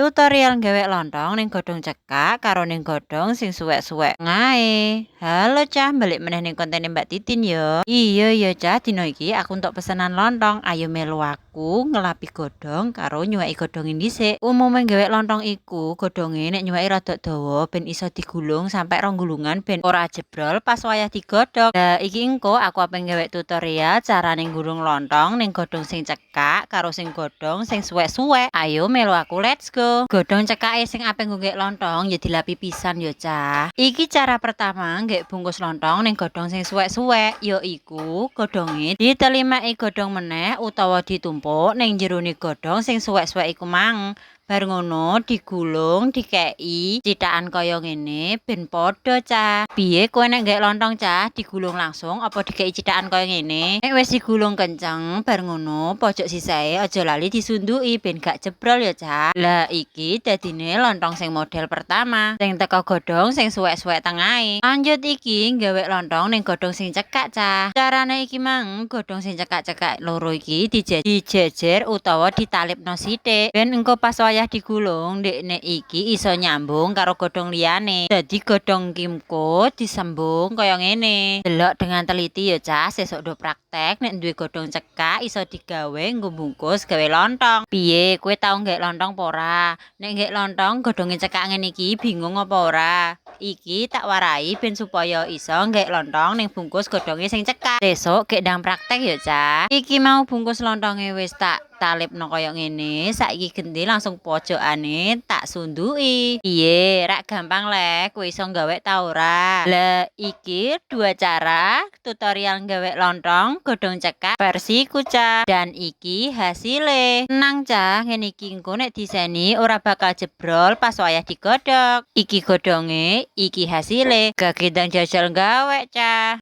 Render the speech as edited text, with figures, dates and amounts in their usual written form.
Tutorial gawe lontong ning godhong cekak karo ning godhong sing suwek-suwek ngae. Halo, Cah, balik meneh ning kontene Mbak Titin yo. Iya ya, Cah, dino iki aku entuk pesenan lontong. Ayo melu aku ngelapi godhong karo nyuweki godhonge dhisik. Umume gawe lontong iku godhonge nek nyuweki rada dawa ben iso digulung sampe rong gulungan ben ora jebrol pas wayah digodhog. Lah, iki engko aku ape gawe tutorial carane nggulung lontong ning godhong sing cekak karo sing godhong sing suwek-suwek. Ayo melu aku, let's go. Godhong cekake sing ape nggo gawe lontong ya dilapi pisan yo, Cah. Iki cara pertama nggek bungkus lontong ning godhong sing suwek-suwek, yaiku godhonge ditelimaki godhong meneh utawa ditumpuk ning jerone godhong sing suwek-suwek iku mang. Bar ngono digulung, dikeki cithakan kaya ngene ben padha, Cah. Piye kowe nek gawe lontong, Cah, digulung langsung apa dikeki cithakan kaya ngene? Nek wis digulung kenceng, bar ngono pojok sisahe aja lali disunduki ben gak jebrol ya, Cah. Lah, iki dadine lontong sing model pertama, sing teko godhong sing suwek-suwek tengahe. Lanjut, iki gawe lontong ning godhong sing cekak, Cah. Carane iki mang godhong sing cekak-cekak loro iki dijejer utawa ditalipno sithik ben engko pas wayah digulung ndekne iki iso nyambung karo godhong liyane. Dadi godhong kimko disambung kaya ngene. Delok dengan teliti ya, Cah, sesuk do praktek nek duwe godhong cekak iso digawe nggo bungkus gawe lontong. Piye, kowe tau gawe lontong apa ora? Nek gawe lontong godhonge cekak ngene iki bingung apa ora? Iki tak warai ben supaya iso gawe lontong ning bungkus godhonge sing cekak. Sesuk gek ndang praktek ya, Cah. Iki mau bungkus lontonge wis tak talipno kaya ngene, saiki genti langsung pojokane tak sunduki. Piye, rak gampang le, kowe iso gawe ta ora? Lah, iki dua cara tutorial gawe lontong godhong cekak versiku, Cah. Dan iki hasile. Tenang, Cah, ngene iki engko nek diseni ora bakal jebrol pas wayah digodhog. Iki godhonge, iki hasile. Gak ndang jajal gawe, Cah.